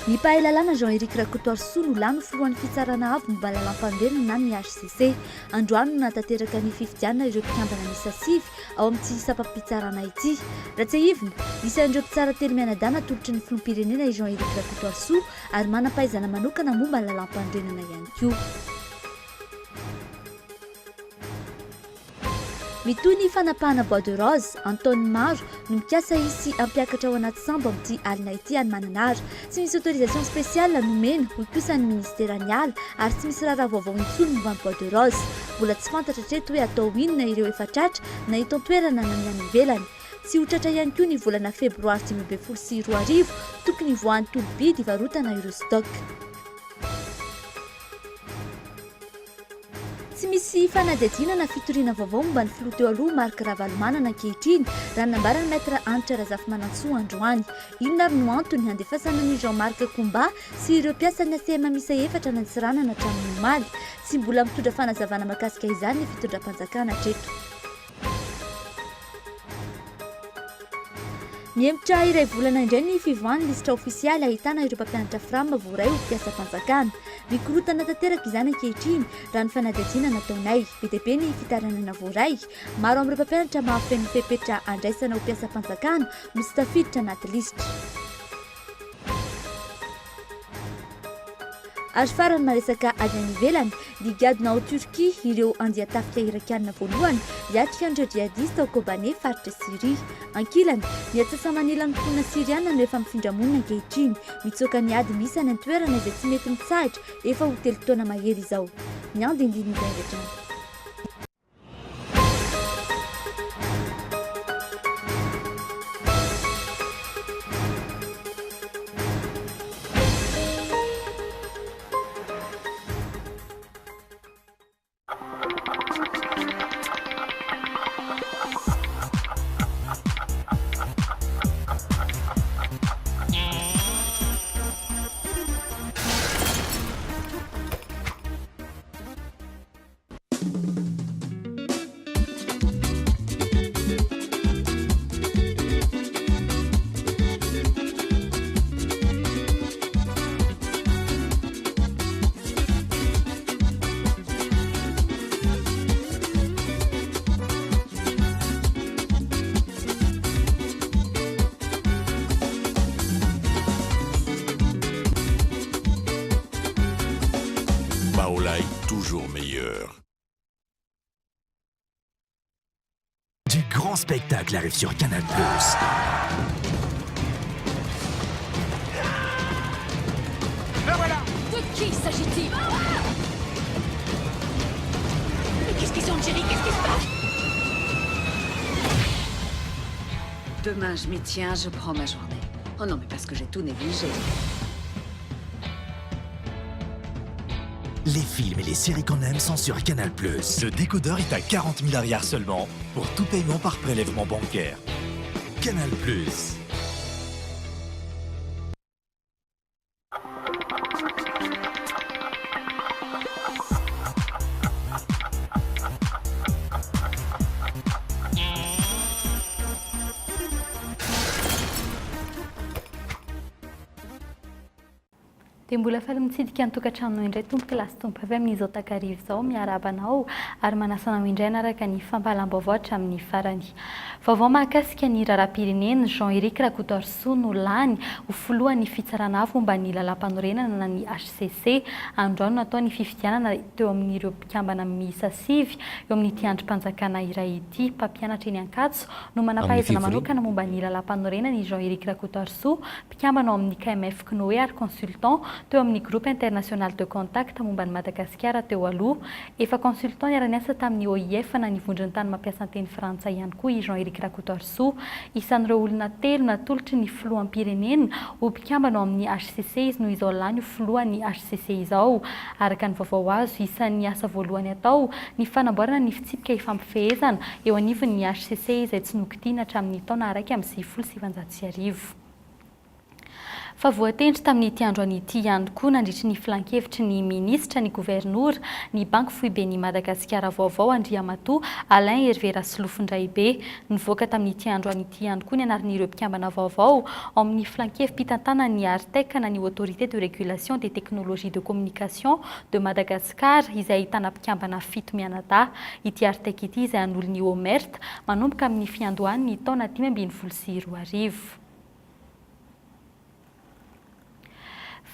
Ny mpahay lalàna Jean Eric Rakotoarisoa no lany ho filohan'ny Fitsarana avo momba ny lalàmpanorenana na ny hcc. Androany no nahatanteraka ny fifidianana ireo mpikambana miisa sivy ao amin'ity sampam-pitsarana ity. Raha tsiahivina, isan'ireo mpitsara telo mianadahy natolotry ny filoham-pirenena i Jean Eric Rakotoarisoa ary manam-pahaizana manokana momba ny lalàmpanorenana ihany koa. Mitohy ny fanapahana bois de rose, an-taoniny maro no mikasa hisy hampiakatra ao anaty sambo amin'ity alina ity any Mananara. Tsy misy autorisation spéciale nomena, hoy kosa ny minisiteran'ny ala, ary tsy misy raharaha vaovao intsony momba ny bois de rose. Mbola tsy fantatra hatreto hoe atao inona ireo efa tratra na eto an-toerana na ny any ivelany. Tsy ho tratra ihany koa ny volana febroary 2015 tokony hivoahan'ny tolo-bidy hivarotana ireo stock. Tsy misy fanadihadiana na fitoriana vaovao momba ny filoha teo aloha Marc Ravalomanana ankehitriny, raha ny nambaran'ny Maître Hanitra Razafimanantsoa androany. Inona ary no antony handefasana an'i Jean Marc Koumba sy ireo mpiasan'ny ACM miisa efatra any Antsiranana hatramin'ny omaly? Tsy mbola mitondra fanazavana mahakasika izany ny fitondram-panjakana hatreto. Mihemotra iray volana indray ny fivoahan'ny lisitra ofisialy ahitana ireo mpampianatra Fram voaray ho mpiasam-panjakana. Mikorontana tanteraka izany ankehitriny, raha ny fanadihadiana nataonay. Be dia be ny fitarainana voaray. Maro amin'ireo mpampianatra mahafeno fepetra andraisana ho mpiasam-panjakana no tsy tafiditra anaty lisitra. Ary farany maresaka avy any ivelany, nigadona ao Turquie ireo andian-tafika Irakiana voalohany hiatrika an'ireo jihadista ao Kobanê, faritra Syria. Ankilany, ny atsasa-manilan'ny mponina Syriana no efa mifindra monina ankehitriny, mitsoaka ny ady misy any an-toerana izay tsy mety mitsahatra efa ho telo taona mahery izao. Ny andinindin'izay avy hatrany. Baolai, toujours meilleur. Du grand spectacle arrive sur Canal+. Le voilà De qui s'agit-il Mais qu'est-ce qu'ils ont, Jerry Qu'est-ce qui se passe Demain, je m'y tiens, je prends ma journée. Oh non, mais parce que j'ai tout négligé. Les films et les séries qu'on aime sont sur Canal+. Ce décodeur est à 40 000 arrières seulement pour tout paiement par prélèvement bancaire. Canal+. Dia mbola faly mitsidika ny tokantranonao indray tompoko lahy sy tompo avy amin'izao takariva izao. Miarahaba anao ary manasa anao indray hanaraka ny fampahalam-baovao hatramin'ny farany. Vaovao mahakasika ny raharaham-pirenena, Jean Eric Rakotoarisoa no lany ho filohan'ny Fitsarana Avo momba ny Lalàmpanorenana na ny hcc. Androany no natao ny fifidianana teo amin'ireo mpikambana miisa sivy eo amin'ity andrim-panjakana iray ity. Mpampianatra eny Ankatso no Amin'ny manam-pahaizana fivoriana. manokana momba ny lalàmpanorenana i Jean Eric Rakotoarisoa, mpikambana ao amin'ny KMF Cnoe ary consultant teo amin'ny Groupe International de Contact momba an'i Madagasikara teo aloha. Efa consultant niara-niasa tamin'ny OIF na ny Vondron-tany mampiasa ny teny frantsay ihany koa i Jean Eric Rakotoarisoa. Isan'ireo olona telo natolotry ny filoham-pirenena ho mpikambana ao amin'ny hcc izy noho izao lany ho filohan'ny hcc izao. Araka ny vaovao azo, isan'ny asa voalohany atao ny fanamboarana ny fitsipika ifampifehezana eo anivon'ny hcc izay tsy nokitihina hatramin'ny taona 1991. Fa voatendry tamin'ity androany ity ihany koa nandritry ny filankevitry ny minisitra ny governora ny Banky Foiben'i Madagasikara vaovao Andriamatoa Alain Hervé Rasolofondraibe. Nivoaka tamin'ity androany ity ihany koa ny anaran'ireo mpikambana vaovao ao amin'ny filankevi-pitantanan'ny ARTEC na ny Autorité de Régulation des Technologies de Communication de Madagascar izay ahitana mpikambana fito mianadahy. Ity ARTEC ity izay hanolo ny OMERT manomboka amin'ny fiandohan'ny taona 2015.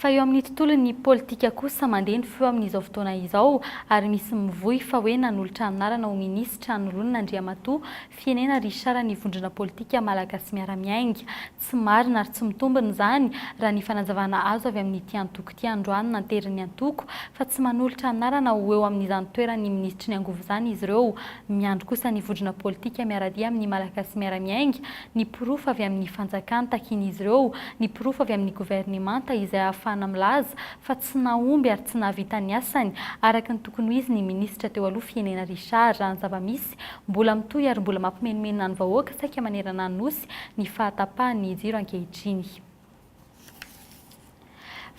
Fa eo amin'ny tontolon'ny politika kosa mandeha ny feo amin'izao fotoana izao ary misy mivoy fa hoe nanolotra anarana ho minisitra hanoloana Andriamatoa Fienena Richard ny vondrona politika Malagasy Miara-Miainga. Tsy marina ary tsy mitombina izany raha ny fanazavana azo avy amin'ity antoko ity androany nanterin'ny antoko fa tsy manolotra anarana ho eo amin'izany toeran'ny minisitry ny angovo izany izy ireo. Miandry kosa ny vondrona politika miara-dia amin'ny Malagasy Miara-Miainga ny porofo avy amin'ny fanjakana takian'izy ireo, ny porofo avy amin'ny governemanta izay ahafahana milaza fa tsy nahomby ary tsy nahavita ny asany araka ny tokony ho izy ny minisitra teo aloha Fienena Richard. Raha ny zava-misy, mbola mitohy ary mbola mampimenomenona ny vahoaka saika manerana ny Nosy ny fahatapahan'ny jiro ankehitriny.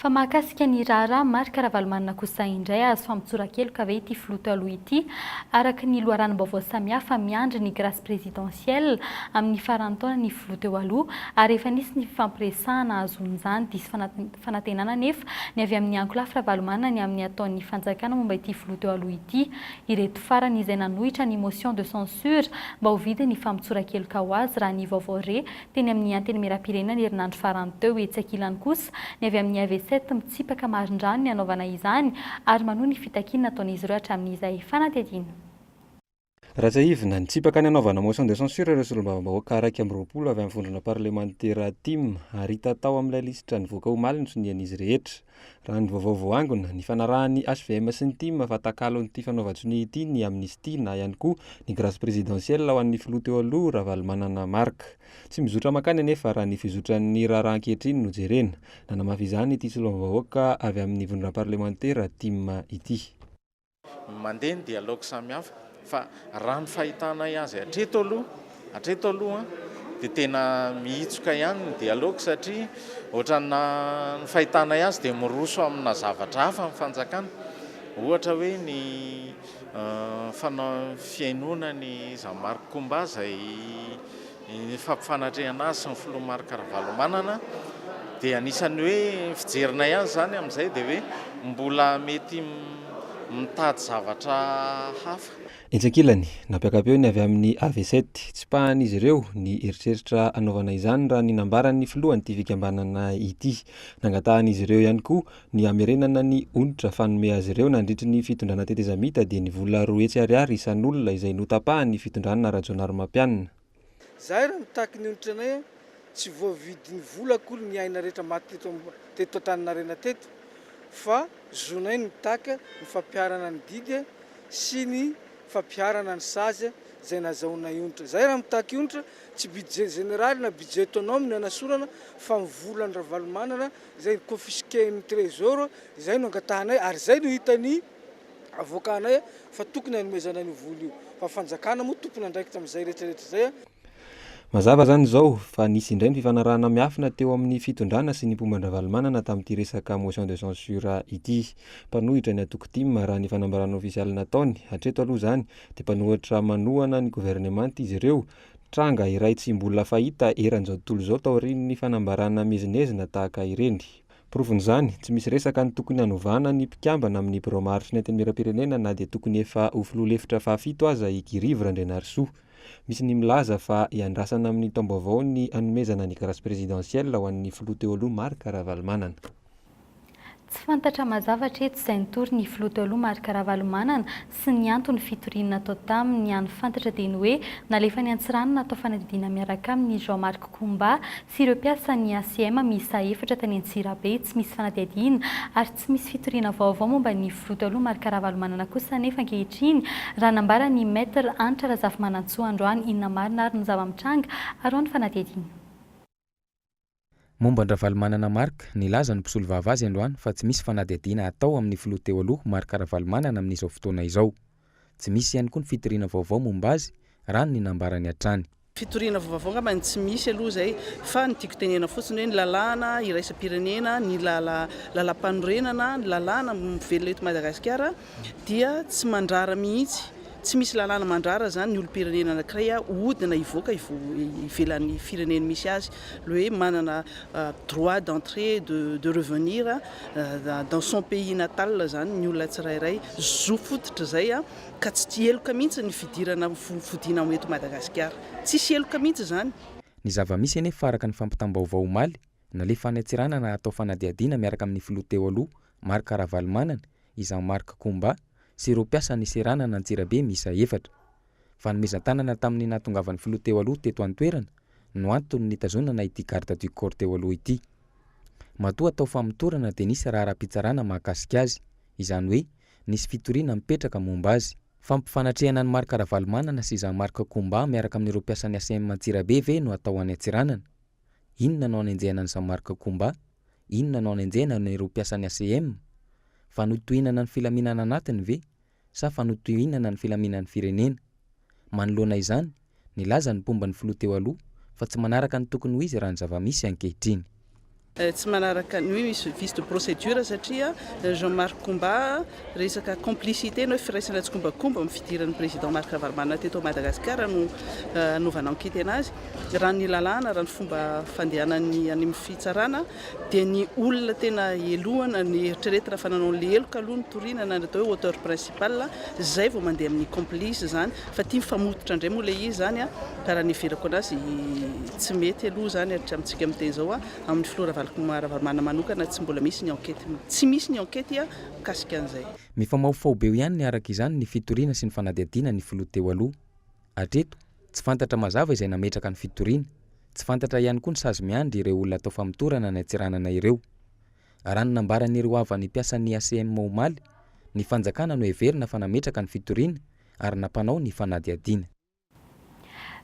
Fa mahakasika ny raharaha Marc Ravalomanana kosa indray, azo famotsoran-keloka ve ity filoha teo aloha ity? Araka ny loharanom-baovao samihafa, miandry ny grâce présidentielle amin'ny faran'ny taona ny filoha teo aloha ary efa nisy ny fifampiresahana ahazoana izany. Diso fanantenana anefa ny avy amin'ny ankolafy Ravalomanana ny amin'ny ataon'ny fanjakana momba ity filoha teo aloha ity. Ireto farany izay nanohitra ny motion de censure mba ho vidin'ny famotsoran-keloka ho azy raha ny vaovao re Teny amin'ny Antenimierampirenena ny herinandro farany teo. Etsy ankilany kosa, ny avy amin'ny AV7 mitsipaka marindrano ny hanaovana izany ary manohy ny fitakiana nataon'izy ireo hatramin'izay. Fanadihadiana. Raha tsiahivina, nitsipaka ny hanaovana motion de censure ireo solombavambahoaka 21 avy amin'ny vondrona parlemantera tim ary hita tao amin'ilay lisitra nivoaka omaly ny sonian'izy rehetra. Raha ny vaovao voaangona, nifanarahan'ny hvm sy ny tim fa takalon'ity fanaovan-tsonia ity ny amnistie na ihany koa ny grâce présidentielle ho an'ny filoha teo aloha Ravalomanana Marc. Tsy mizotra mankany anefa raha ny fizotran'ny raharaha ankehitriny no jerena. Nanamafy izany ity solombavambahoaka avy amin'ny vondrona parlemantera tim ity. Mandeha ny dialogue samihafa fa raha ny fahitanay azy hatreto aloha, hatreto aloha dia tena mihitsoka ihany ny dialogue satria ohatran'ny ny fahitanay azy dia miroso amina zavatra hafa ny fanjakana. Ohatra hoe ny fanao fihainoana ny Jean Marc Koumba izay Ny fampifanatrehana azy sy ny filoha Marc Ravalomanana dia anisan'ny hoe fijerinay azy izany amin'izay dia hoe mbola mety mitady zavatra hafa. Etsy ankilany, nampiaka-peo ny avy amin'ny AV7. Tsipahan'izy ireo ny eritreritra hanaovana izany raha ny nambaran'ny filohan'ity fikambanana ity. Nangatahan'izy ireo ihany koa ny hamerenana ny onitra fanome azy ireo nandritry ny fitondrana tetezamita dia ny vola 200 ariary isan'olona izay notapahan'ny fitondrana Rajaonarimampianina. Zahay raha mitaky ny onitra anay a, tsy voavidin'ny vola akory ny aina rehetra maty teto teto Antaninarenina teto fa zonay ny mitaky ny fampiharana ny didy sy ny fampiharana ny sazy izay nazahoanay onitra. Zahay raha mitaky onitra tsy budget général na budget autonome no anasorana fa ny volan'i Ravalomanana izay confisquer-n'ny trésor izay no angatahanay ary izay no hitan'ny avoakanay fa tokony hanomezana an'io vola io fa fanjakana moa tompon'andraikitra amin'izay rehetra rehetra izay. Mazava izany izao fa nisy indray ny fifanarahana miafina teo amin'ny fitondrana sy ny mpomba an-dRavalomanana tamin'ity resaka motion de censure ity. Mpanohitra ny antoko tim raha ny fanambarana ofisialy nataony hatreto aloha izany dia mpanohitra manohana ny governemanta izy ireo, tranga iray tsy mbola fahita eran'izao tontolo izao taorian'ny fanambarana miezinezina tahaka ireny. Porofon'izany, tsy misy resaka ny tokony hanovana ny mpikambana amin'ny birao maharitry ny Antenimierampirenena na dia tokony efa ho filoha lefitra fahafito aza i Guy Rivo Randrianarisoa. Misy ny milaza fa iandrasana amin'ny taom-baovao ny hanomezana ny grâce présidentielle ho an'ny filoha teo aloha Marc Ravalomanana. Tsy fantatra mazava hatreto izay nitory ny filoha teo aloha Marc Ravalomanana sy ny antony fitoriana natao taminy. Ny hany fantatra dia ny hoe nalefany Antsiranana hatao fanadihadiana miaraka aminy i Jean Marc Koumba sy ireo mpiasan'ny ACM miisa efatra tany Antsirabe. Tsy misy fanadihadiana ary tsy misy fitoriana vaovao momba ny filoha teo aloha Marc Ravalomanana kosa anefa ankehitriny, raha nambaran'ny Maître Hanitra Razafimanantsoa androany. Inona marina ary no zava-mitranga? Araho ny fanadihadiana. Momba an-dRavalomanana Marc, nilaza ny mpisolovava azy androany fa tsy misy fanadihadiana hatao amin'ny filoha teo aloha Marc Ravalomanana amin'izao fotoana izao. Tsy misy ihany koa ny fitoriana vaovao momba azy, raha ny nambarany hatrany. Fitoriana vaovao angamba ny tsy misy aloha izay fa ny tiako tenena fotsiny hoe ny lalàna iraisam-pirenena, ny lalàmpanorenana, ny lalàna mivelona eto Madagasikara dia tsy mandrara mihitsy, tsy misy lalàna mandrara izany ny olom-pirenena anankiray hodina hivoaka ivelan'ny firenena misy azy, le hoe manana droit d'entrée de de revenir dans son pays natal izany ny olona tsirairay, zo fototra izay. Ka tsy heloka mihitsy ny fidirana fodiana eto Madagasikara. Tsisy heloka mihitsy izany. Ny zava-misy anefa araka ny fampitam-baovao omaly, nalefa any Antsiranana hatao fanadihadiana miaraka amin'ny filoha teo aloha Marc Ravalomanana i Jean Marc Koumba sy ireo mpiasan'ny seranana Antsirabe miisa efatra. Fanomezan-tanana tamin'ny nahatongavan'ny filoha teo aloha teto an-toerana no antony nitazonana ity garde du corps teo aloha ity. Matoa atao famotorana dia nisy raharaham-pitsarana mahakasika azy, izany hoe nisy fitoriana mipetraka momba azy. Fampifanatrehana an'i Marc Ravalomanana sy Jean Marc Koumba miaraka amin'ireo mpiasan'ny ACM Antsirabe ve no atao any Antsiranana? Inona no anenjehana an'i Jean Marc Koumba? Inona no anenjehana an'ireo mpiasan'ny ACM? Fanotohinana ny filaminana anatiny ve sa fanotohinana ny filaminan'ny firenena? Manoloana izany, Nilaza ny mpomba ny filoha teo aloha fa tsy manaraka ny tokony ho izy raha ny zava-misy ankehitriny. Tsy manaraka ny hoe misy vice de procédure satria Jean Marc Koumba resaka complicité na hoe firaisana tsikombakomba amin'ny fidiran'ny président Marc Ravalomanana teto Madagasikara no anaovana enquête anazy. Raha ny lalàna, raha ny fomba fandehanan'ny any amin'ny fitsarana dia ny olona tena helohana, ny eritreretina fa nanao an'ilay heloka aloha no toriana na ny atao hoe auteur principal, izay vao mandeha amin'ny complice izany. Fa ity mifamototra indray moa ilay izy izany ka raha ny heverako anazy tsy mety aloha izany hatramintsika miteny izao amin'ny filoha Ravalomanana manokana tsy mbola misy ny enquête tsy misy ny enquête mikasika an'izay. Mifamahofaho be ihany araka izany ny fitoriana sy ny fanadihadiana ny filoha teo aloha. Hatreto, tsy fantatra mazava izay nametraka ny fitoriana. Tsy fantatra ihany koa ny sazy miandry ireo olona atao famotorana any Antsiranana ireo. Raha ny nambaran'ireo havan'ny mpiasan'ny ACM omaly, ny fanjakana no heverina fa nametraka ny fitoriana ary nampanao ny fanadihadiana.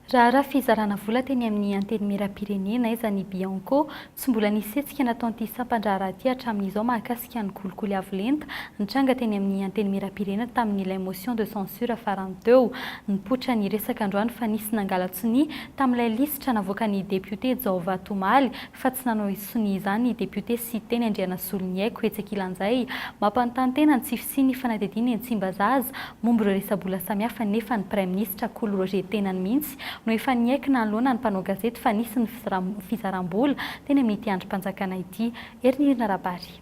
Raharaha fizarana vola teny amin'ny Antenimierampirenena, aiza ny Bianco? Tsy mbola nisy hetsika nataon'ity sampan-draharaha ity hatramin'izao mahakasika ny kolikoly avo lenta nitranga teny amin'ny Antenimierampirenena tamin'ilay motion de censure farany teo. Nipoitra ny resaka androany fa nisy nangala-tsonia tamin'ilay lisitra navoakan'ny depiote Jaovato omaly fa tsy nanao sonia izany ny depiote Siteny Andrianasoloniaiko etsy ankilan'izay. Mampanontany tena ny tsy fisian'ny fanadihadiana eny Tsimbazaza momba ireo resa-bola samihafa nefa ny Praiminisitra Kolo Roger tenany mihitsy no efa niaiky nanoloana ny mpanao gazety fa nisy ny fizaram-bola teny amin'ity andrim-panjakana ity. Herinirina Rabary.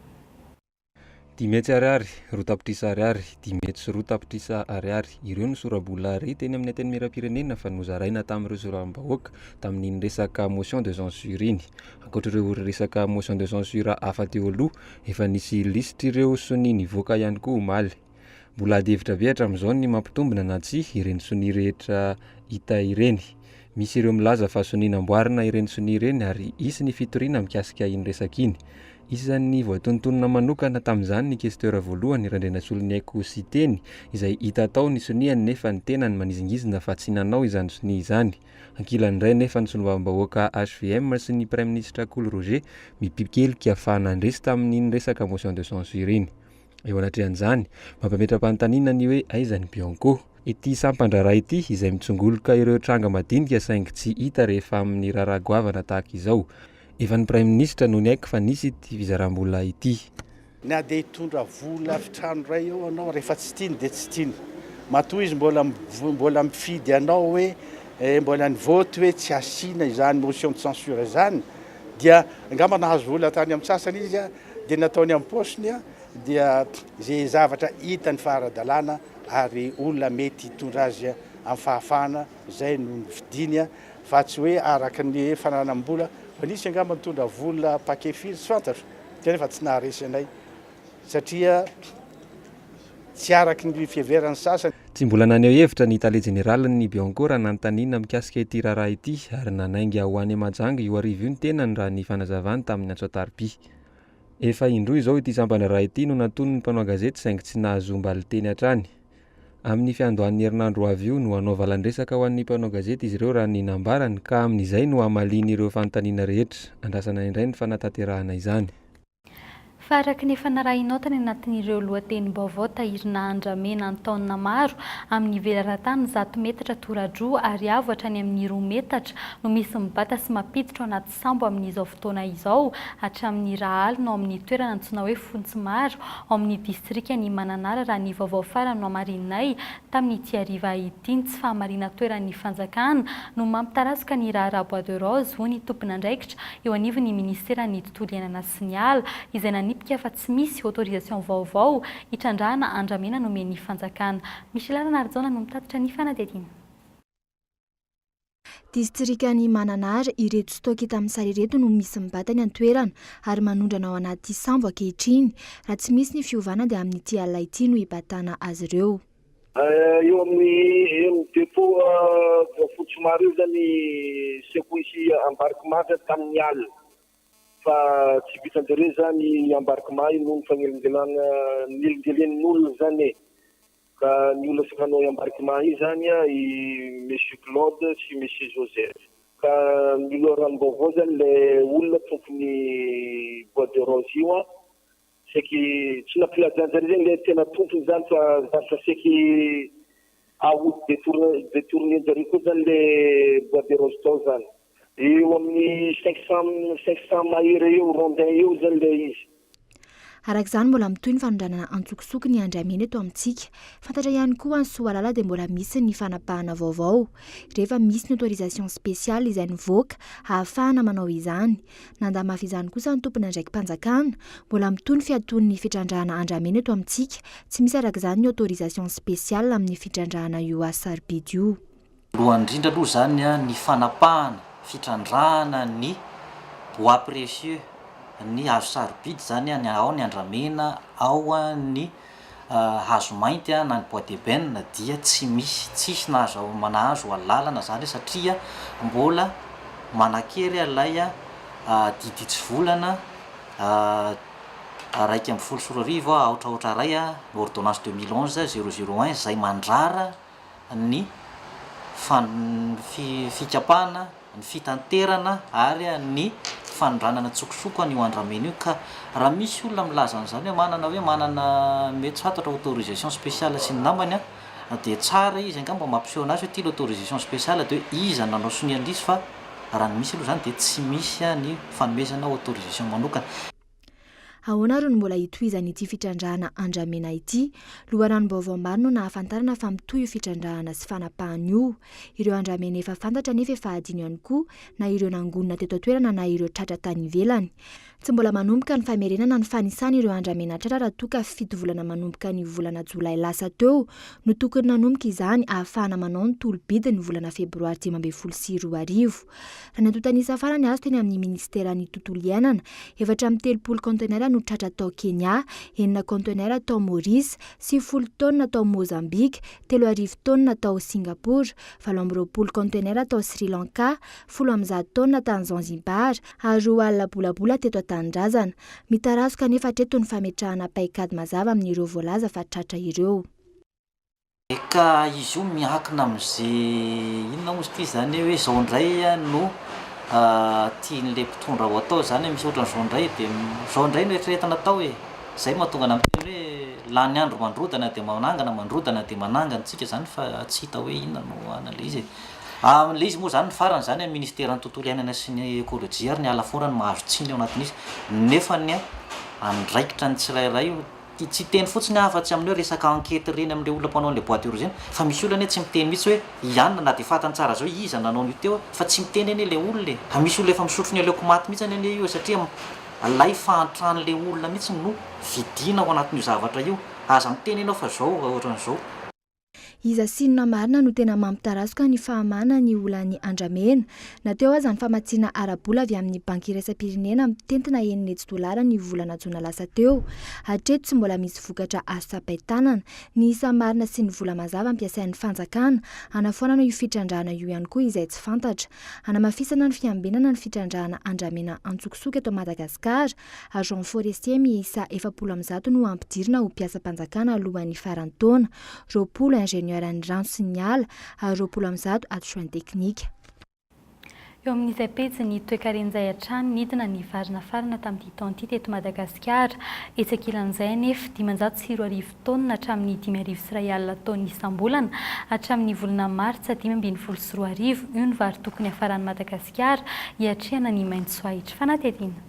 500 ariary, 2 tapitrisa ariary, 205 tapitrisa ariary. Ireo no sora-bola re teny amin'ny Antenimierampirenena fa nozaraina tamin'ireo solombavambahoaka tamin'iny resaka motion de censure iny. Ankoatra ireo resaka motion de censure hafa teo aloha, efa nisy lisitr'ireo sonia nivoaka ihany koa omaly. Mbola adihevitra be hatramin'izao ny mampitombina na tsia ireny sonia rehetra hita ireny. Misy ireo milaza fa sonia namboarina ireny sonia ireny ary hisy ny fitoriana mikasika iny resaka iny. Isan'ny voatonontonona manokana tamin'izany ny questeur voalohany, Randrianasoloniaiko Siteny, izay hita tao ny soniany nefa ny tenany manizingizina fa tsy nanao izany sonia izany. Ankilany indray nefa ny solombavambahoaka hvm sy ny praiminisitra Kolo Roger mipikelika fa nandresy tamin'iny resaka motion de censure iny. Eo anatrehan'izany, mampametra-panontaniana ny hoe aiza ny Bianco? Ity sampan-draharaha ity izay mitsongoloka ireo tranga madinika saingy tsy hita rehefa amin'ny raharaha goavana tahaka izao. Efa ny Praiminisitra no niaiky fa nisy ity fizaram-bola ity. Na dia hitondra vola avy trano iray eo anao, rehefa tsy tiany dia tsy tiany. Matoa izy mbola mbola mifidy anao hoe mbola nivote hoe tsy asiana izany motion de censure izany dia angamba nahazo vola tany amin'ny sasany izy dia nataony am-paosiny dia izay zavatra hitany fa ara-dalàna ary olona mety hitondra azy amin'ny fahafahana izay no nofidiny fa tsy hoe araka ny fananam-bola fa nisy angamba nitondra vola paquet firy tsy fantatro kanefa tsy naharesy anay satria tsy araka ny fiheveran'ny sasany. Tsy mbola naneho hevitra ny tale jeneralin'ny Bianco raha nanontaniana mikasika ity raharaha ity ary nanainga ho any Mahajanga io hariva io ny tenany raha ny fanazavany tamin'ny antso an-tariby. Efa indroa izao ity sampan-draharaha ity no natonin'ny mpanao gazety saingy tsy nahazoam-balinteny hatrany. Amin'ny fiandohan'ny herinandro ho avy io no hanao valandresaka ho an'ny mpanao gazety izy ireo raha ny nambarany ka amin'izay no hamaliany ireo fanontaniana rehetra. Andrasana indray ny fanatanterahana izany. Fa araka ny efa narahinao tany anatin'ireo lohatenim-baovao tahirina andramena an-taonina maro amin'ny velaran-tany 100 metatra tora-droa ary avo hatrany amin'ny 2 metatra no misy mibata sy mampiditra ao anaty sambo amin'izao fotoana izao hatramin'ny raha alina ao amin'ny toerana antsoina hoe Fontsimaro ao amin'ny distrikan'i Mananara raha ny vaovao farany nohamarininay tamin'ity hariva ity. Ny tsy fahamarinan-toeran'ny fanjakana no mampitarazoka ny raharaha bois de rose, hoy ny tompon'andraikitra eo anivon'ny minisiteran'ny tontolo iainana sy ny ala, izay nanipika fa tsy misy autorisation vaovao hitrandrahana andramena nomen'ny fanjakana. Michela Ranarijaona no mitatitra ny fanadihadiana. Distrikan'i Mananara, ireto stock hita amin'ny sary ireto no misy mibata any an-toerana ary manondrana ao anaty sambo ankehitriny. Raha tsy misy ny fiovana dia amin'ity alina ity no hibatana azy ireo. Eo amin'ny eo amin'ny dépôt Voafotsy eo izany secousse embarquement zany tamin'ny alina fa tsy vitan-jareo izany embarquement io noho ny fanelingelenana nelingelen'olona izany e. Ka ny olona efa nanao embarquement io zany i Monsieur Claude sy Monsieur Joseph. Ka ny loharanom-baovao zany ilay olona tompon'ny bois de rose io an, saiky tsy nampilajanjareo zany ilay tena tompony zany fa zavatra saiky aody detourne detourner-njareo koa zany ilay bois de rose tao zany. Eo amin'ny 500 500 mahery eo rondin eo zany ilay izy. Araka izany, mbola mitohy ny fanondranana antsokosoko ny andramena eto amintsika. Fantatra ihany koa any Soalala dia mbola misy ny fanapahana vaovao. Rehefa misy ny autorisation spéciale izay nivoaka ahafahana manao izany. Nanda mafy izany kosa ny tompon'andraiki-panjakana. Mbola mitohy ny fiatoan'ny fitrandrahana andramena eto amintsika. Tsy misy araka izany ny autorisation spéciale amin'ny fitrandrahana io hazo sarobidy io. Voalohany indrindra aloha izany ny fanapahana, fitrandrahana ny bois précieux, ny hazo sarobidy izany, ao ny andramena, ao ny hazo mainty na ny bois d'ébène dia tsy misy, tsisy nahazo nahazo alalana izany satria mbola manan-kery ilay didy hitsivolana 2011 aotra aotra iray, ordonnance 2011 001 izay mandrara ny fikapana, ny fitanterana ary ny fanondranana an-tsokosoko an'io andramena io ka raha misy olona milaza an'izany hoe manana hoe manana mety tsy fantatra autorisation spéciale sy ny namany an dia tsara izy angamba mampiseho an'azy hoe ity le autorisation spéciale dia hoe iza no nanao sonia an'ilay izy fa raha ny misy aloha izany dia tsy misy ny fanomezana autorisation manokana. Ahoana ary no mbola hitohizan'ity fitrandrahana andramena ity? Loharanom-baovao maro no nahafantarana fa mitohy io fitrandrahana sy fanapahana io. Ireo andramena efa fantatra anefa efa hadino ihany koa na ireo nangonina teto an-toerana na ireo tratra tany ivelany. Tsy mbola manomboka ny famerenana ny fanisana ireo andramena tratra raha toa ka fito volana manomboka ny volana jolay lasa teo no tokony nanomboka izany ahafahana manao ny tolo-bidy ny volana febroary 2015. Raha ny antontan'isa farany azo teny amin'ny minisiteran'ny tontolo iainana, 34 kaontenera no tratra tao Kenya, enina kaontenera tao Maurice, 90 taonina tao Mozambika, 3000 taonina tao Singapour, 28 kaontenera tao Sri Lanka, 110 taonina tany Zanzibar ary roa alina bolabola teto an-tanindrazana. Mitarazoka anefa hatreto ny fametrahana paikady mazava amin'ireo voalaza fa tratra ireo. Ka izy io miankina amin'ze inona moa izy ity zany hoe zao indray no tian'le mpitondra ho atao zany hoe misy ohatran'izao indray de zao indray no eritreretina atao e! Zay no mahatonga anah miteny hoe lany andro mandrodana de manangana mandrodana de manangana tsika zany fa tsy hita hoe inona no ana le izy e! Amin'le izy moa zany ny farany zany ministeran'ny tontolo iainana sy ny ekolojia ary ny ala foana no mahazo tsiny ao anatin'izy nefany andraikitra ny tsirairay io Tsy hiteny fotsiny aho afa-tsy amin'ny hoe resaka enquête ireny amin'ilay olona mpanao an'ilay bois de rose ireny, fa misy olona anie tsy miteny mihitsy hoe i anona na dia fantany tsara zao hoe iza nanao an'io teo fa tsy miteny anie ilay olona e! Fa misy olona efa misotro ny aleoko maty mihitsy anie io e satria ilay fahantran'ilay olona mihitsy no vidiana ao anatin'io zavatra io, aza miteny ianao fa zao ohatran'izao. Iza sy inona marina no tena mampitarazoka ny fahamana ny olan'ny andramena? Na teo aza ny famatsiana ara-bola avy amin'ny Banky iraisam-pirenena mitentina enina hetsy dolara ny volana jona lasa teo, hatreto tsy mbola misy vokatra azo tsapain-tanana. Ny isa marina sy ny vola mazava ampiasain'ny fanjakana hanafoanana io fitrandrahana io ihany koa izay tsy fantatra. Hanamafisana ny fiambenana ny fitrandrahana andramena antsokosoko eto Madagasikara, Agent forestier miisa 140 no hampidirina ho mpiasam-panjakana alohan'ny faran'ny taona, 20 ingénieur ny rano sy ny ala ary 120 adjoint teknika. Eo amin'izay pejin'ny toekarena izay hatrany, nidina ny vary nafarana tamin'ity taona ity teto Madagasikara. Etsy ankilan'izay anefa, 2500 taonina hatramin'ny 5100 taonina isam-bolana hatramin'ny volana martsa 2015 io ny vary tokony hafaran'i Madagasikara hiatrehana ny maitsoahitra. Fanadihadiana.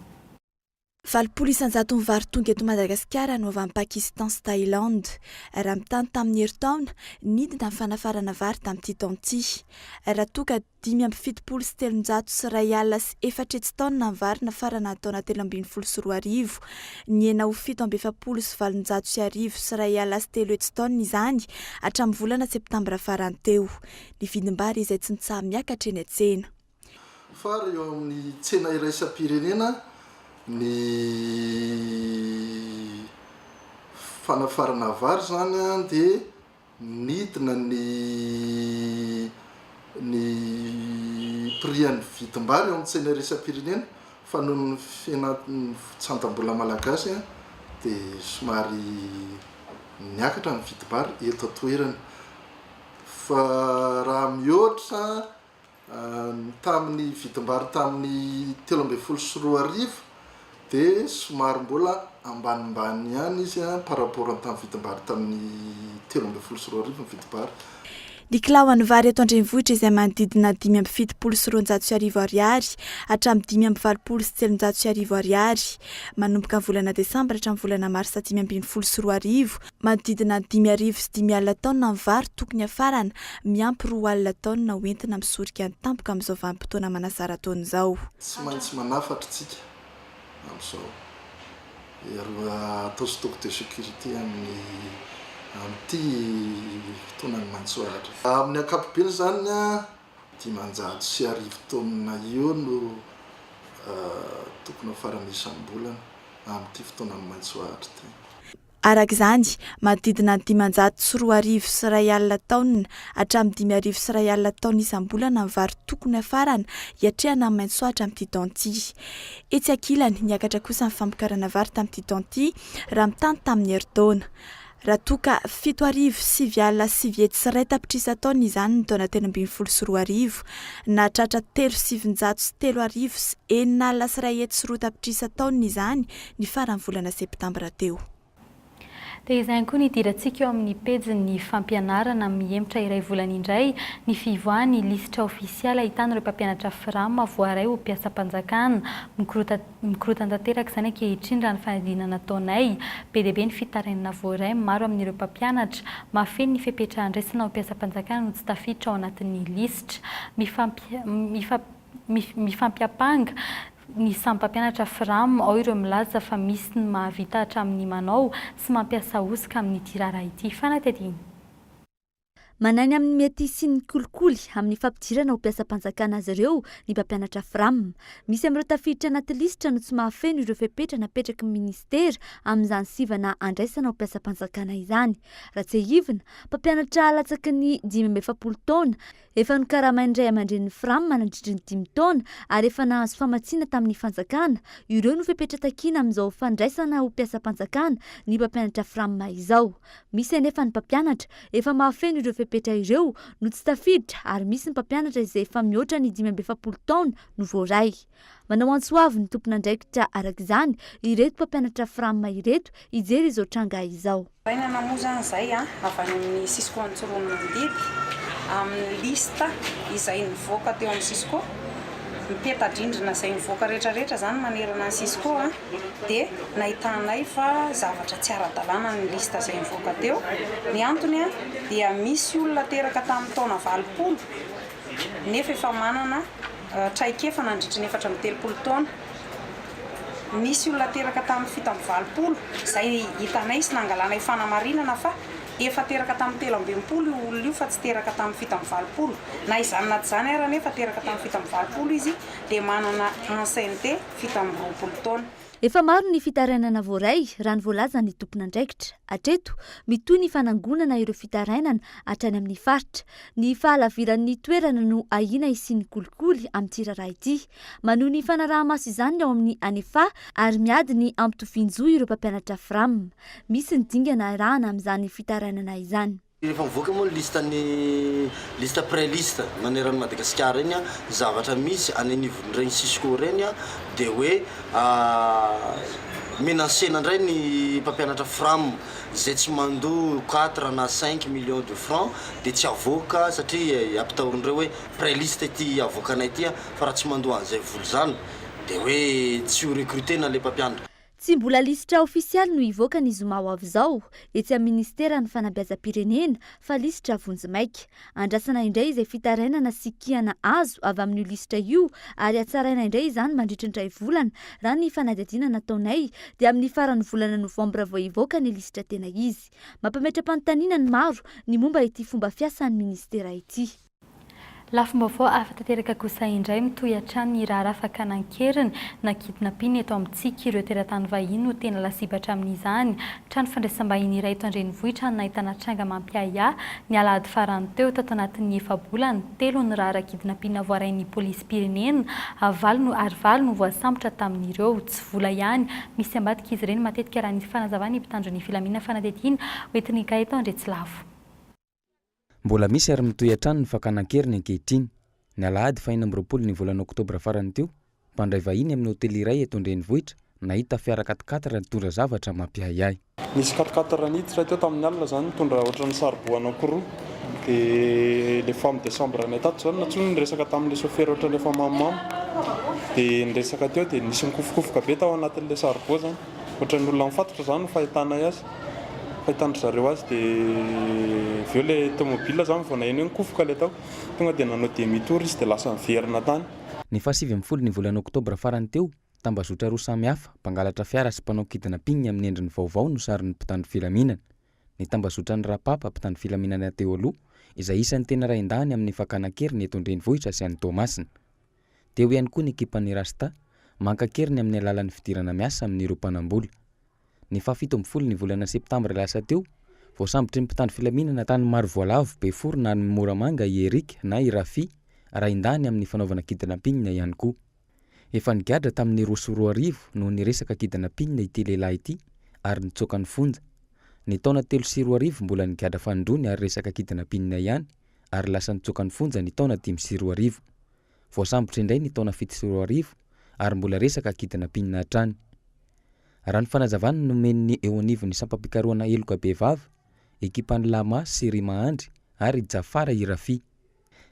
80 isan-jaton'ny vary tonga eto Madagasikara no avy any Pakistan sy Thaïlande. Raha mitaha ny tamin'ny herintaona, nidina ny fanafarana vary tamin'ity taona ity. Raha toa ka 375 taonina ny vary nafarana ny taona 2013, nihena ho 1847 taonina izany hatramin'ny volana septambra farany teo. Ny vidim-bary izay tsy nitsaha-miakatra eny an-tsena. Fa raha eo amin'ny tsena iraisam-pirenena ny fanafarana vary izany dia nidina ny ny prix an'ny vidim-bary eo amin'ny tsena iraisam-pirenena fa noho ny fihenan'ny tsandam-bola malagasy dia somary niakatra ny vidim-bary eto an-toerana. Fa raha mihoatra Tamin'ny vidim-bary tamin'ny 2013 dia somary mbola ambanimbany ihany izy par rapport ny tamin'ny vidim-bary tamin'ny 2013 ny vidim-bary. Ny kilaoan'ny vary eto an-drenivohitra izay manodidina 1275 ariary hatramin'ny 385 ariary manomboka ny volana desambra hatramin'ny volana marsa 2015 Manodidina ny 5005 taonina ny vary tokony hafarana, miampy 20 taonina ho entina misorika ny tampoka amin'izao vanim-potoana manasara-taona izao. Tsy maintsy manafatra tsika amin'izao ary atao stock de sécurité amin'ny amin'ity fotoanan'ny maitsoahitra. Amin'ny ankapobeny izany 1500 taonina eo no tokony hafarana isam-bolana amin'ity fotoanan'ny maitsoahitra ity. Araka izany, manodidina ny 2100 taonina hatramin'ny 5100 taonina isam-bolana ny vary tokony hafarana hiatrehana ny maitsoahitra amin'ity taona ity. Etsy ankilany, niakatra kosa ny famokarana vary tamin'ity taona ity raha mitaha ny tamin'ny herintaona. Raha toa ka 7901 tapitrisa taonina izany ny taona 2013, nahatratra 6903 6102 tapitrisa taonina izany ny faran'ny volana septambra teo. Dia izay ihany koa ny hidirantsika eo amin'ny pejin'ny fampianarana. Mihemotra iray volana indray ny fivoahan'ny lisitra ofisialy ahitana ireo mpampianatra Fram voaray ho mpiasam-panjakana. Mikorontana tanteraka izany ankehitriny raha ny fanadihadiana nataonay. Be dia be ny fitarainana voaray, maro amin'ireo mpampianatra mahafeno ny fepetra handraisana ho mpiasam-panjakana no tsy tafiditra ao anatin'ny lisitra. Mifampiampanga ny samy mpampianatra Fram, ao ireo milaza fa misy ny mahavita hatramin'ny manao sy mampiasa hosoka amin'ity raharaha ity. Fanadihadiana. Manahy ny amin'ny mety hisian'ny kolikoly amin'ny fampidirana ho mpiasam-panjakana azy ireo ny mpampianatra Fram. Misy amin'ireo tafiditra anaty lisitra no tsy mahafeno ireo fepetra napetraky ny minisitera amin'izany sivana andraisana ho mpiasam-panjakana izany. Raha tsiahivina, mpampianatra latsaky ny 45 taona, Efa nokaramain'ny ray aman-drenin'ny Fram nandritry ny dimy taona ary efa nahazo famatsiana tamin'ny fanjakana. Ireo no fepetra takiana amin'izao fandraisana ho mpiasam-panjakana ny mpampianatra Fram izao. Misy anefa ny mpampianatra efa mahafeno ireo fepetra ireo no tsy tafiditra ary misy ny mpampianatra izay efa mihoatra ny 45 taona no voaray. Manao antso avo ny tompon'andraikitra araka izany ireto mpampianatra Fram ireto hijery izao tranga izao. Marainana moa izany izay avy any amin'ny Cisco Antsiroanomandidy amin'ny liste izay nivoaka teo amin'ny Cisco, ny peta-drindrina izay nivoaka rehetra rehetra izany manerana ny Cisco dia nahitanay fa zavatra tsy ara-dalàna ny liste izay nivoaka teo. Ny antony dia misy olona teraka tamin'ny taona 80 nefa efa manana traikefa nandritry ny 34 taona. Nisy olona teraka tamin'ny 87, izay hitanay sy nangalanay fanamarinana fa efa teraka tamin'ny 63 io olona io fa tsy teraka tamin'ny 87. Na izany na tsy izany ary anefa teraka tamin'ny 87 izy dia manana ancienneté 27 taona. Efa maro ny fitarainana voaray, raha ny voalazan'ny tompon'andraikitra. Hatreto, mitohy ny fanangonana ireo fitarainana hatrany amin'ny faritra. Ny fahalaviran'ny toerana no ahiana hisian'ny kolikoly amin'ity raharaha ity. Manohy ny fanaraha-maso izany ny ao amin'ny Anefa ary miady ny hampitovian-jo ireo mpampianatra Fram. Misy ny dingana arahana amin'izany fitarainana izany. Rehefa mivoaka moa ny liste ny liste pré-liste maneran'i Madagasikara iny, ny zavatra misy any anivon'ireny Cisco ireny dia hoe menacena indray ny mpampianatra fram izay tsy mandoa quatre na cinq millions de francs dia tsy avoaka satria ampitahorindreo hoe pré-liste ity avoakanay ity fa raha tsy mandoa an'izay vola izany dia hoe tsy ho recruter-na ilay mpampianatra. Tsy mbola lisitra ofisialy no hivoaka ny zoma ho avy izao, etsy amin'ny minisiteran'ny Fanabeazam-pirenena, fa lisitra vonjimaika. Andrasana indray izay fitarainana sy kiana azo avy amin'io lisitra io ary hatsaraina indray izany mandritra ny iray volana, raha ny fanadihadiana nataonay, dia amin'ny faran'ny volana novambra vao hivoaka ny lisitra tena izy. Mampametra-panontaniana ny maro ny momba ity fomba fiasan'ny minisitera ity. Lafim-baovao hafa tanteraka kosa indray, mitohy hatrany ny raharaha fakana an-keriny na kidnapping eto amintsika. Ireo teratany vahiny no tena lasibatra amin'izany. Trano fandraisam-bahiny iray eto an-drenivohitra no nahitana tranga mampiahiahy ny alahady farany teo. Tato anatin'ny efa-bolana, telo ny raharaha kidnapping voarain'ny polisim-pirenena, valo no ary valo no voasambotra tamin'ireo. Tsy vola ihany, misy ambadika izy ireny matetika raha ny fanazavan'ny mpitandro ny filaminana fanadihadiana hoentin'i Gaëtan Andriatsilavo. Mbola misy ary mitohy hatrany ny fakana an-keriny ankehitriny. Ny alahady faha 26 ny volana oktobra farany teo, mpandray vahiny amin'ny hotely iray eto an-drenivohitra nahita fiara quat-quatre nitondra zavatra mampiahiahy. Nisy quat-quatre niditra teo tamin'ny alina izany nitondra ohatran'ny saribao anankiroa dia ilay femme de chambre anay tato izany nantsoiny niresaka tamin'ilay chauffeur ohatran'ny efa mamomamo dia niresaka teo dia nisy nikofokofoka be tao anatin'ilay saribao izany. Ohatran'ny olona mifatotra izany no fahitanay azy, fahitan-dry zareo azy dia avy eo ilay tomobile izany vao naheno hoe nikofoka ilay tao, tonga dia nanao demi tour izy dia lasa niverina tany. Ny faha-19 ny volana oktobra farany teo, tambazotra roa samy hafa, mpangalatra fiara sy mpanao kidnapping amin'ny endriny vaovao no saron'ny mpitandro filaminana. Ny tambazotran'ny Rapapa, mpitandro filaminana teo aloha, izay isan'ny tena rain-dahiny amin'ny fakana an-keriny eto an-drenivohitra sy any Toamasina. Teo ihany koa ny ekipan'ny Rasta, maka an-keriny amin'ny alalan'ny fidirana miasa amin'ireo mpanambola. Ny faha 17 ny volana septambra lasa teo, voasambotry ny mpitandro filaminana tany Marovoalavo, Beforona any Moramanga i Eric na i Rafi, raindahiny amin'ny fanaovana kidnapping ihany koa. Efa nigadra tamin'ny 2002 noho ny resaka kidnapping ity lehilahy ity ary nitsoaka ny fonja. Ny taona 2003 mbola nigadra fanindroany ary resaka kidnapping ihany ary lasa nitsoaka ny fonja ny taona 2005. Voasambotra indray ny taona 2007 ary mbola resaka kidnapping hatrany. Raha ny fanazavana nomen'ny eo anivon'ny sampam-pikarohana heloka bevava, ekipan'i Lama sy Rima Andry ary Jafara i Rafi.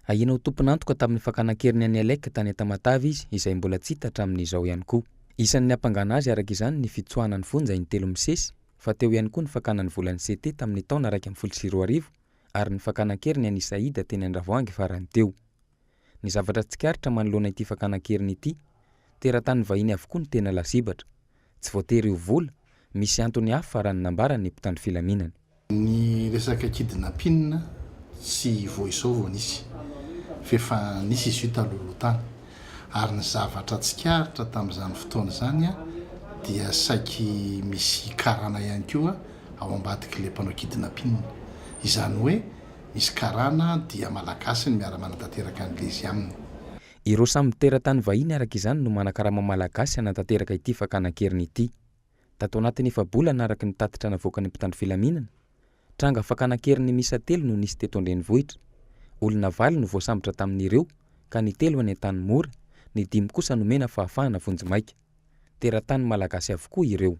Ahiana ho tompon'antoka tamin'ny fakana an-keriny an'i Alec tany Tamatave izy izay mbola tsy hita hatramin'izao ihany koa. Isan'ny niampangana azy araka izany ny fitsoahana ny fonja intelo misesy fa teo ihany koa ny fakana ny volan'ny CT tamin'ny taona 2011 ary ny fakana an-keriny an'i Saïd teny Andravoahangy farany teo. Ny zavatra tsikaritra manoloana ity fakana an-keriny ity, teratany vahiny avokoa no tena lasibatra. Tsy voatery ho vola, misy antony hafa raha ny nambaran'ny mpitandro filaminana. Ny resaka kidnapping tsy vao izao vao nisy fa efa nisy izy io talohaloha tany ary ny zavatra tsikaritra tamin'izany fotoana izany dia saiky misy karana ihany koa ao ambadik'ilay mpanao kidnapping. Izany hoe Misy karana dia malagasy ny miara-manatanteraka an'ilay izy aminy. Ireo samy teratany vahiny araka izany no manakarama malagasy hanatanteraka ity fakana an-keriny ity. Tato anatin'ny efa-bolana araka ny tatitra navoakan'ny mpitandro filaminana, tranga fakana an-keriny miisa telo no nisy teto an-drenivohitra. Olona valo no voasambotra tamin'ireo ka ny telo any Antanimora, ny dimy kosa nomena fahafahana vonjimaika. Teratany malagasy avokoa ireo.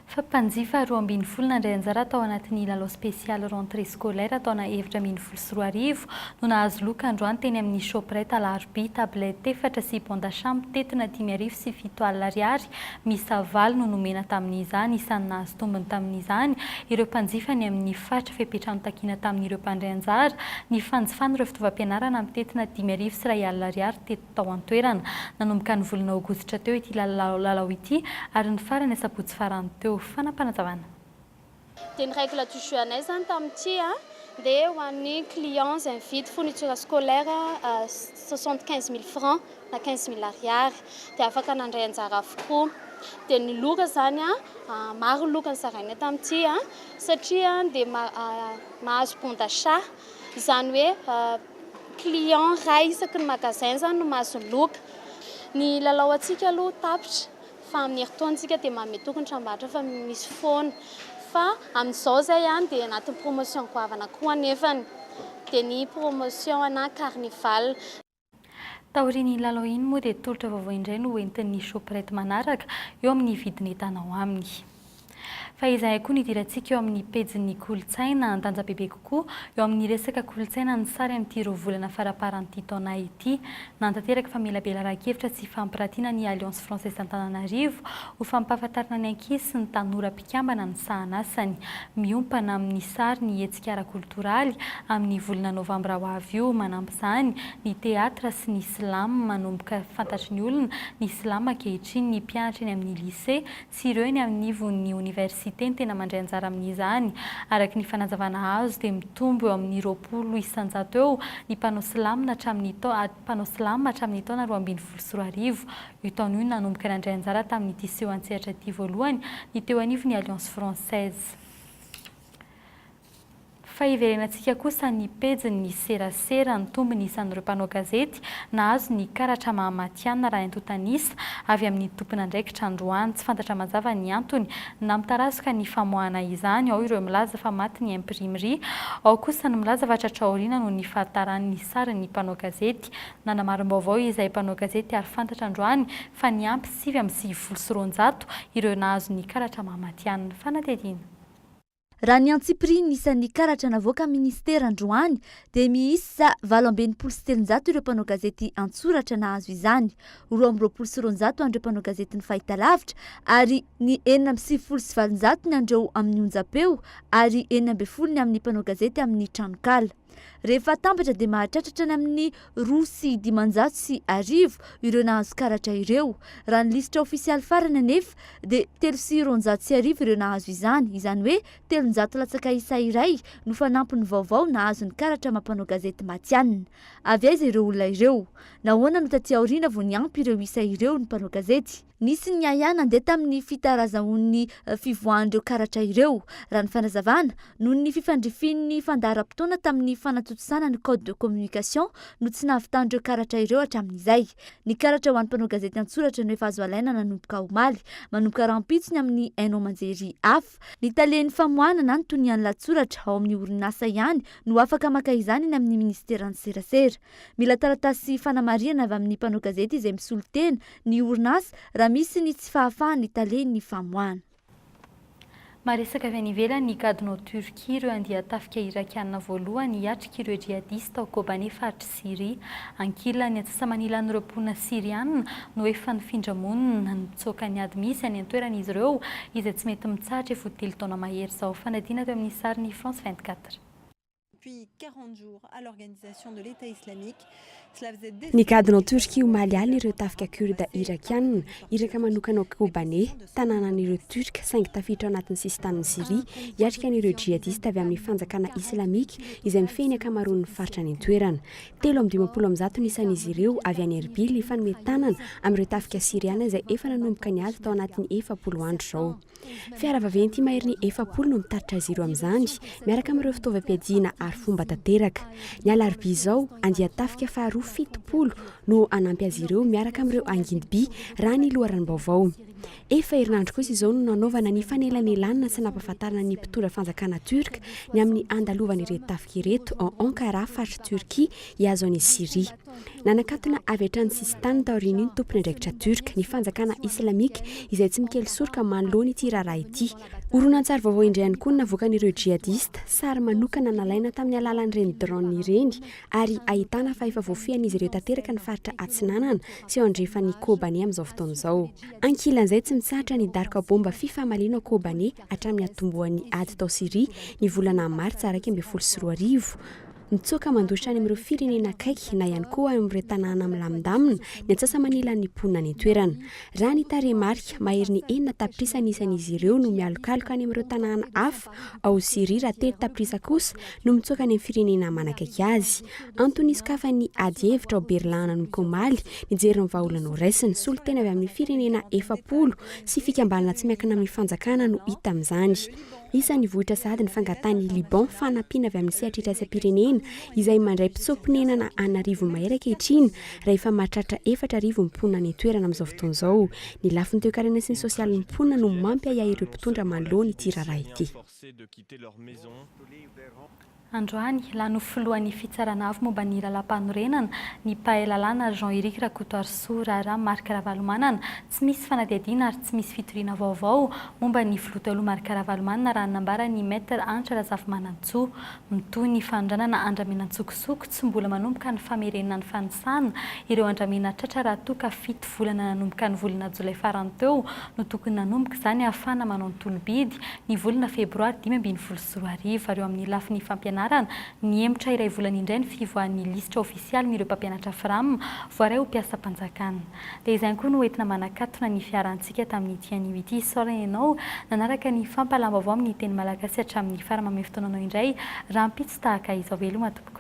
Fa mpanjifa 12 nandray anjara tao anatin'ny lalao spécial rentrée scolaire taona 2014 no nahazo loka androany teny amin'ny Shoprite Alarobia. Tablette efatra sy bon d'achat mitentina 750 ariary miisa valo no nomena tamin'izany. Isan'ny nahazo tombony tamin'izany ireo mpanjifa ny amin'ny faritra fepetra notakiana tamin'ireo mpandray anjara ny fanjifana ireo fitaovam-pianarana mitentina 501 ariary teto tao an-toerana. Nanomboka ny volana aogositra teo ity lalao ity ary nifarana ny asabotsy farany teo. Fanapanazavana. Dia ny règle du jeu anay izany tamin'ity dia ho an'ny client izay mividy fourniture scolaire 75 mille francs na 15 mille ariary dia afaka nandray anjara avokoa. Dia ny loka izany maro ny loka nozarainay tamin'ity satria dia mahazo bon d'achat izany hoe Client iray isaky ny magasin izany no mahazo loka. Ny lalao antsika aloha tapitra fa amin'ny herintaona isika dia manome toky ny tranombarotra fa misy foana. Fa amin'izao izay dia anatin'ny promotion goavana koa anefany dia ny promotion ana carnival. Taorian'iny lalao iny moa dia tolotra vaovao indray no hoentin'ny Shoprite manaraka eo amin'ny vidin'entana ao aminy. Fa izahay koa nidirantsika eo amin'ny pejin'ny kolontsaina, handanja bebe kokoa eo amin'ny resaka kolontsaina ny sary amin'ity roa volana faramparan'ity taona ity. Nanatanteraka famelabelaran-kevitra sy fampiratiana ny Alliance Française Antananarivo ho fampahafantarana ny ankizy sy ny tanora mpikambana ny sahanasany. Miompana amin'ny sary ny hetsika ara-koltoraly amin'ny volana novambra ho avy io. Manampy izany ny teatra sy ny slam. Manomboka fantatry ny olona ny slam ankehitriny, ny mpianatra eny amin'ny lycée sy ireo eny anivon'ny oniversite no tena mandray anjara amin'izany. Araka ny fanazavana azo dia mitombo eo amin'ny 20% eo ny mpanao slam hatramin'ny mpanao slam hatramin'ny taona 2012. Io taona io no nanomboka nandray anjara tamin'ity seho an-tsehatra ity voalohany ny teo anivon'ny Alliance Française. Fa hiverenantsika kosa ny pejin'ny serasera, nitombo ny isan'ireo mpanao gazety nahazo ny karatra maha matihanina raha ny antontan'isa avy amin'ny tompon'andraikitra androany. Tsy fantatra mazava ny antony nampitarazoka ny famoahana izany, ao ireo milaza fa maty ny imprimerie, ao kosa ny milaza fa tratra aoriana noho ny fahataran'ny sarin'ny mpanao gazety. Nanamarim-baovao izahay mpanao gazety ary fantatra androany fa niampy 299 ireo nahazo ny karatra maha matihanina. Fanadihadiana. Raha ny antsipiriany isan'ny karatra navoakan'ny minisitera androany dia miisa 368 ireo mpanao gazety an-tsoratra nahazo izany, 222 an'ireo mpanao gazetin'ny fahitalavitra ary ny 896 ny an'ireo amin'ny onjam-peo ary 16 ny amin'ny mpanao gazety amin'ny tranonkala. Rehefa atambatra dia mahatratra hatrany amin'ny 1502 ireo nahazo karatra ireo. Raha ny lisitra ofisialy farany anefa dia 1203 ireo nahazo izany, izany hoe 300 latsaka isa iray no fanampiny vaovao nahazo ny karatra maha mpanao gazety matihanina. Avy aiza ireo olona ireo? Nahoana no taty aoriana vao niampy ireo isa ireo ny mpanao gazety? Nisy ny ahiahy nandeha tamin'ny fitarazahoan'ny fivoahan'ireo karatra ireo. Raha ny fanazavana, noho ny fifandrifian'ny fandaharam-potoana tamin'ny fanatontosana ny code de communication no tsy nahavitan'ireo karatra ireo hatramin'izay. Ny karatra ho an'ny mpanao gazety an-tsoratra no efa azo alaina nanomboka omaly. Manomboka rahampitso ny amin'ny haino aman-jery hafa. Ny talen'ny famoahana na ny tonian'ny lahatsoratra ao amin'ny orinasa ihany no afaka maka izany eny amin'ny minisiteran'ny serasera. Mila taratasy fanamarihana avy amin'ny mpanao gazety izay misolo tena ny orinasa raha misy ny tsy fahafahan'ny talen'ny famoahana. Maresaka avy any ivelany ny gadona ao Turquie ireo andian-tafika Irakiana voalohany hiatrika ireo djihadista ao Kobane faritr'i Syria. Ankilany, antsasa-manilan'ireo mponina Syriana no efa nifindra monina. Nitsoaka ny ady misy any an-toerana izy ireo, izay tsy mety mitsahatra efa ho telo taona mahery izao. Fanadihana teo amin'ny sarin'ny France 24. Nigadona ao Torkia omaly alina ireo tafika Kurda Irakiana, iraka manokana ao Kobane, tanànan'ireo Turka saingy tafiditra ao anatin'ny sisintanin'i Syria, hiatrika an'ireo djihadista avy amin'ny Fanjakana Islamika izay mifehy ny ankamaroan'ny faritra any an-toerana. 153 ny isan'izy ireo avy any Erbil hifanome tanana amin'ireo tafika Syriana izay efa nanomboka ny ady tao anatin'ny 40 andro izao. Fiara vaventy maherin'ny 40 no mitatitra azy ireo amin'izany, miaraka amin'ireo fitaovam-piadiana arifomba tanteraka. Ny alarobia izao, andian-tafika faharoa 70 no hanampy azy ireo miaraka amin'ireo angidim-by, raha ny loharanom-baovao. Efa herinandro kosa izao no nanaovana ny fanelanelanana sy nampahafantarana ny mpitondra fanjakana Turc ny amin'ny handalovan'ireto tafika ireto ao Ankara, faritr'i Turquie, hihazo an'i Syria. Nanakatona avy hatrany sisintany taorian'io ny tompon'andraikitra Turc, ny fanjakana islamika izay tsy mikely soroka manoloana ity raharaha ity. Horonantsary vaovao indray ihany koa no navoakan'ireo djihadista, sary manokana nalaina tamin'ny alalan'ireny drone ireny ary ahitana fa efa voafehin'izy ireo tanteraka ny faritra atsinanana sy eo andrefan'i Kobane amin'izao fotoana izao. Ankilan'izay tsy mitsahatra ny daroka baomba fifamaliana ao Kobane hatramin'ny hatombohan'ny ady tao Syria ny volana martsa 2011. Mitsoaka mandositra any amin'ireo firenena akaiky na ihany koa any amin'ireo tanàna milamindamina ny antsasa-manilan'ny mponina any an-toerana. Raha ny tarehimarika, maherin'ny 6 tapitrisa ny isan'izy ireo no mialokaloka any amin'ireo tanàna hafa ao Syria raha 3 tapitrisa kosa no mitsoaka any amin'ny firenena manakaiky azy. Antony nisokafan'ny ady hevitra ao Berlin nanomboka omaly nijery ny vahaolana horaisina. Solontena avy amin'ny firenena 40 sy fikambanana tsy miankina amin'ny fanjakana no hita amin'izany. Isan'ny nivoitra sahady ny fangatahan'i Liban fanampiana avy amin'ny sehatra iraisam-pirenena izay mandray mpitsoa-ponenana an'arivony mahery ankehitriny raha efa mahatratra 4000 ny mponina any an-toerana amin'izao fotoana izao. Ny lafiny toekarena sy ny sosialin'ny mponina no mampiahiahy ireo mpitondra manoloana ity raharaha ity. Androany, lany ho filohan'ny Fitsarana Avo momba ny Lalàmpanorenana, ny mpahay lalàna Jean Eric Rakotoarisoa, raharaha Marc Ravalomanana. Tsy misy fanadihadiana ary tsy misy fitoriana vaovao momba ny filoha teo aloha Marc Ravalomanana raha ny nambaran'ny Maître Hanitra Razafimanantsoa. Mitohy ny fanondranana andramena an-tsokosoko, tsy mbola manomboka ny famerenana ny fanisana ireo andramena tratra raha toa ka fito volana nanomboka ny volana jolay farany teo no tokony nanomboka izany ahafahana manao ny tolo-bidy ny volana febroary 2015 ary eo amin'ny lafiny fampianarana, nihemotra iray volana indray ny fivoahan'ny lisitra ofisialin'ireo mpampianatra Fram voaray ho mpiasam-panjakana. Dia izany koa no entina manakatona ny fiarantsika tamin'ity anio ity. Isaorana ianao nanaraka ny fampahalam-baovao amin'ny teny malagasy hatramin'ny fara. Mamehy fotoana anao indray rahampitso tahaka izao. Veloma tompoko.